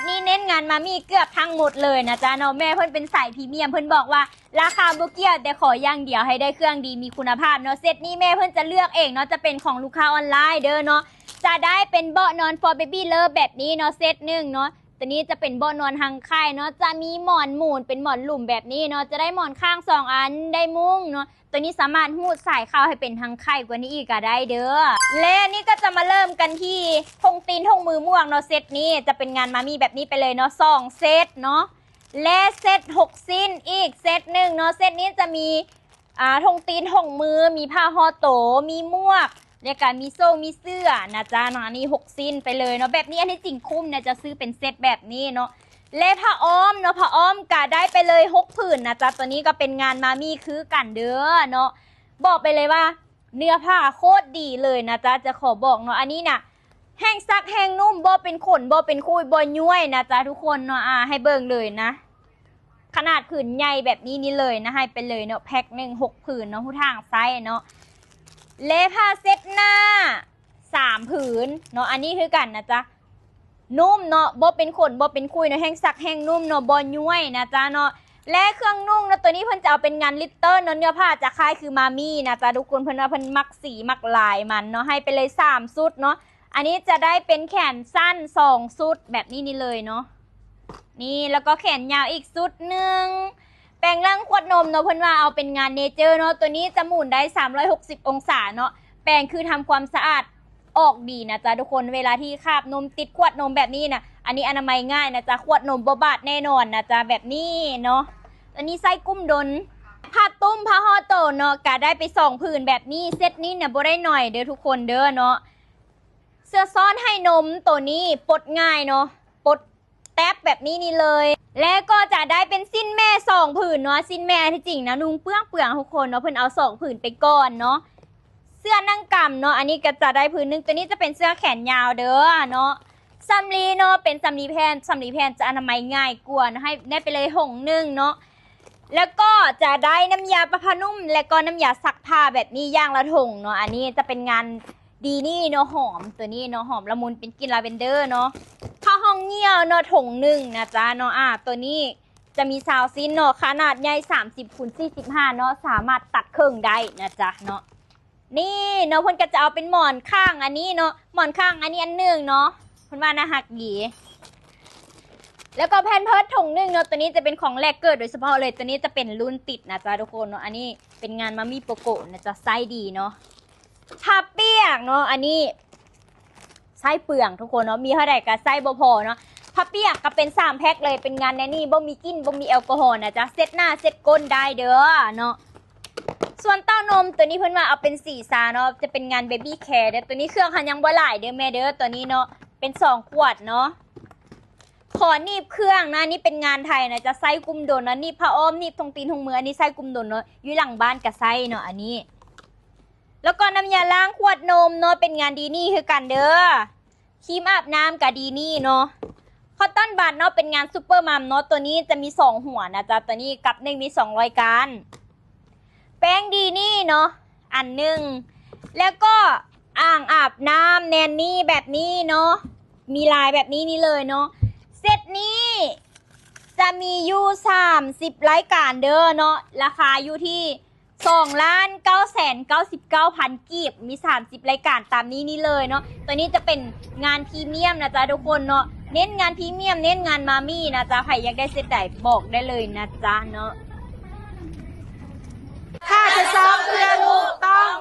ນີ້ເນັ້ນງານມາມີເກືອບທັງໝົດເລີຍນະຈ໊ະເນາະ. ແມ່ເພິ່ນເປັນສາຍພຣີມຽມ ເພິ່ນບອກວ່າລາຄາບໍ່ກ່ຽວ ແຕ່ຂໍຢ່າງດຽວໃຫ້ໄດ້ເຄື່ອງດີ ມີຄຸນນະພາບເນາະ. ເຊັດນີ້ແມ່ເພິ່ນຈະເລືອກເອງເນາະ ຈະເປັນຂອງລູກຄ້າອອນລາຍເດີເນາະ. ຈະໄດ້ເປັນເບາະນອນ Four Baby Love ແບບນີ້ເນາະ ເຊັດໜຶ່ງເນາະ. ຕົວນີ້ຈະເປັນເບາະນອນຮັງໄຂ່ເນາະ ຈະມີໝອນໝູນເປັນໝອນລຸ່ມແບບນີ້ເນາະ ຈະໄດ້ໝອນຂ້າງສອງອັນ ໄດ້ມຸ້ງເນາະ. ຕົວນີ້ສາມາດຮູດສາຍເຂົ້າໃຫ້ເປັນຮັງໄຂ່ກວ່ານີ້ອີກກະໄດ້ເດີ. ແລະນີ້ກໍຈະມາເລີ່ມກັນທີ່ຖົງຕີນຖົງມືໝວກເນາະ. ເຊັດນີ້ຈະເປັນງານມາມີແບບນີ້ໄປເລີຍເນາະ ສອງເຊັດເນາະ ແລະເຊັດຫົກຊິ້ນອີກເຊັດໜຶ່ງເນາະ. ເຊັດນີ້ຈະມີ ອ່າ ຖົງຕີນຖົງມື ມີຜ້າຫໍ່ໂຕ ມີໝວກ ແລະກະມີໂສ້ ມີເສື້ອນະຈ໊ະເນາະ. ອັນນີ້ຫົກຊິ້ນໄປເລີຍເນາະ. ແບບນີ້ອັນທີ່ຈິງຄຸ້ມນະຈ໊ະ ຊື້ເປັນເຊັດແບບນີ້ເນາະ. ແລະຜ້າອ້ອມເນາະ ຜ້າອ້ອມກະໄດ້ໄປເລີຍຫົກຜືນນະຈ໊ະ. ຕົວນີ້ກໍເປັນງານມາມີຄືກັນເດີເນາະ. ບອກໄປເລີຍວ່າເນື້ອຜ້າໂຄດດີເລີຍນະຈ໊ະ ຈະຂໍບອກເນາະ. ອັນນີ້ນະແຮງຊັກແຮງນຸ້ມ ບໍ່ເປັນຂົນ ບໍ່ເປັນຂຸຍ ບໍ່ຍ້ວຍນະຈ໊ະທຸກຄົນເນາະ. ອາ ໃຫ້ເບິ່ງເລີຍນະ ຂະໜາດຜືນໃຫຍ່ແບບນີ້ນີ້ເລີຍນະ ໃຫ້ໄປເລີຍເນາະ ແພັກໜຶ່ງຫົກຜືນເນາະ ຮູ້ທາງໃຊ້ເນາະ. ແລະຜ້າເຊັດໜ້າສາມຜືນເນາະ ອັນນີ້ຄືກັນນະຈ໊ະ ນຸ້ມເນາະ ບໍ່ເປັນຂົນ ບໍ່ເປັນຂຸຍເນາະ ແຮງຊັກແຮງນຸ້ມເນາະ ບໍ່ຍ້ວຍນະຈ໊ະເນາະ. ແລະເຄື່ອງນຸ່ງເນາະ ຕົວນີ້ເພິ່ນຈະເອົາເປັນງານລິດເຕີ້ນເນາະ ເນື້ອຜ້າຈະຄ້າຍຄືມາມີນະຈ໊ະທຸກຄົນ ເພິ່ນວ່າເພິ່ນມັກສີມັກລາຍມັນເນາະ ໃຫ້ໄປເລີຍສາມຊຸດເນາະ. ອັນນີ້ຈະໄດ້ເປັນແຂນສັ້ນສອງຊຸດແບບນີ້ນີ້ເລີຍເນາະ ນີ້ ແລ້ວກໍແຂນຍາວອີກຊຸດໜຶ່ງ. ແປງລ້າງຂວດນົມເນາະ ເພິ່ນວ່າເອົາເປັນງານເນເຈີເນາະ ຕົວນີ້ຈະໝູນໄດ້ສາມຮ້ອຍຫົກສິບອົງສາເນາະ ແປງຄືທຳຄວາມສະອາດອອກດີນະຈ໊ະທຸກຄົນ ເວລາທີ່ຄາບນົມຕິດຂວດນົມແບບນີ້ນະ ອັນນີ້ອະນາໄມງ່າຍນະຈ໊ະ ຂວດນົມບໍ່ບາດແນ່ນອນນະຈ໊ະ ແບບນີ້ເນາະ. ອັນນີ້ໃຊ້ກຸ້ມດົນ ຜ້າຕຸ້ມ ຜ້າຫໍ່ໂຕເນາະ ກະໄດ້ໄປສອງຜືນແບບນີ້ ເຊັດນີ້ນະບໍ່ໄດ້ໜ້ອຍເດີທຸກຄົນເດີເນາະ. ເສື້ອຊ້ອນໃຫ້ນົມ ໂຕນີ້ປົດງ່າຍເນາະ ປົດແຕັບແບບນີ້ນີ້ເລີຍ ແລະກໍຈະໄດ້ເປັນສິ້ນແມ່ສອງຜືນເນາະ. ສິ້ນແມ່ອັນທີ່ຈິງນະນຸ່ງເປືອງໆທຸກຄົນເນາະ ເພິ່ນເອົາສອງຜືນໄປກ່ອນເນາະ. ເສື້ອນັ່ງກຳເນາະ ອັນນີ້ກໍຈະໄດ້ຜືນໜຶ່ງ ໂຕນີ້ຈະເປັນເສື້ອແຂນຍາວເດີເນາະ. ສຳລີເນາະ ເປັນສຳລີແຜ່ນ ສຳລີແຜ່ນຈະອະນາໄມງ່າຍກວ່າເນາະ ໃຫ້ໄດ້ໄປເລີຍຖົງໜຶ່ງເນາະ. ແລ້ວກໍຈະໄດ້ນ້ຳຢາປະຜ້ານຸ້ມ ແລະກໍນ້ຳຢາຊັກຜ້າແບບນີ້ຢ່າງລະຖົງເນາະ. ອັນນີ້ຈະເປັນງານດີນີ້ເນາະ ຫອມ ໂຕນີ້ເນາະ ຫອມລະມຸນ ເປັນກິ່ນລາເວັນເດີເນາະ. ຜ້າຫ້ອງຍ່ຽວເນາະ ຖົງໜຶ່ງນະຈ໊ະເນາະ. ອາ ໂຕນີ້ຈະມີຊາວຊິ້ນເນາະ ຂະໜາດໃຫຍ່ສາມສິບຄູນສີ່ສິບຫ້າເນາະ ສາມາດຕັດເຄິ່ງໄດ້ນະຈ໊ະເນາະ. ນີ້ເນາະ ເພິ່ນກໍຈະເອົາເປັນໝອນຂ້າງອັນນີ້ເນາະ ໝອນຂ້າງອັນນີ້ອັນໜຶ່ງເນາະ ເພິ່ນວ່າໜ້າຮັກດີ. ແລ້ວກໍແພມເພີດຖົງໜຶ່ງເນາະ ໂຕນີ້ຈະເປັນຂອງແລກເກີດໂດຍສະເພາະເລີຍ ໂຕນີ້ຈະເປັນລຸ້ນຕິດນະຈ໊ະທຸກຄົນເນາະ. ອັນນີ້ເປັນງານມາມີໂປໂກະນະຈ໊ະ ໃຊ້ດີເນາະ. ຜ້າປຽກເນາະ ອັນນີ້ໃຊ້ເປືອງທຸກຄົນເນາະ ມີເທົ່າໃດກໍໃຊ້ບໍ່ພໍເນາະ. ຜ້າປຽກກໍເປັນສາມແພັກເລີຍ ເປັນງານແນວນີ້ ບໍ່ມີກິ່ນ ບໍ່ມີແອລກໍຮໍນະຈ໊ະ ເຊັດໜ້າເຊັດກົ້ນໄດ້ເດີເນາະ. ສ່ວນເຕົ້ານົມ ໂຕນີ້ເພິ່ນວ່າເອົາເປັນສີຊາເນາະ ຈະເປັນງານເບບີແຄເດີ. ໂຕນີ້ເຄື່ອງເຮົາຍັງບໍ່ຫຼາຍເດີແມ່ເດີ ໂຕນີ້ເນາະ ເປັນສອງຂວດເນາະ. ຂໍໜີບເຄື່ອງນະ ນີ້ເປັນງານໄທນະ ຈະໃຊ້ກຸ້ມດົນນະ ໜີບຜ້າອ້ອມ ໜີບຖົງຕີນຖົງມື ອັນນີ້ໃຊ້ກຸ້ມດົນເນາະ ຢູ່ຫຼັງບ້ານກະໃຊ້ເນາະ ອັນນີ້. ແລ້ວກໍນ້ຳຢາລ້າງຂວດນົມເນາະ ເປັນງານດີນີ້ຄືກັນເດີ. ຄຣີມອາບນ້ຳກະດີນີ້ເນາະ. ຄອດຕອນບັດເນາະ ເປັນງານຊຸບເປີມັມເນາະ ໂຕນີ້ຈະມີສອງຫົວນະຈ໊ະ ໂຕນີ້ກັບໜຶ່ງມີສອງຮ້ອຍກ້ານ. ແປ້ງດີນີ້ເນາະ ອັນໜຶ່ງ ແລ້ວກໍອ່າງອາບນ້ຳແນນນີ້ແບບນີ້ເນາະ ມີລາຍແບບນີ້ນີ້ເລີຍເນາະ. ເຊັດນີ້ຈະມີຢູ່ສາມສິບລາຍການເດີເນາະ ລາຄາຢູ່ທີ່ ສອງລ້ານເກົ້າແສນເກົ້າສິບເກົ້າພັນກີບ ມີສາມສິບລາຍການຕາມນີ້ນີ້ເລີຍເນາະ. ໂຕນີ້ຈະເປັນງານພຣີມຽມນະຈ໊ະທຸກຄົນເນາະ ເນັ້ນງານພຣີມຽມ ເນັ້ນງານມາມີນະຈ໊ະ. ໃຜຢາກໄດ້ເຊັດໃດບອກໄດ້ເລີຍນະຈ໊ະເນາະ. ຖ້າຈະຊອບເພື່ອລູກຕ້ອງ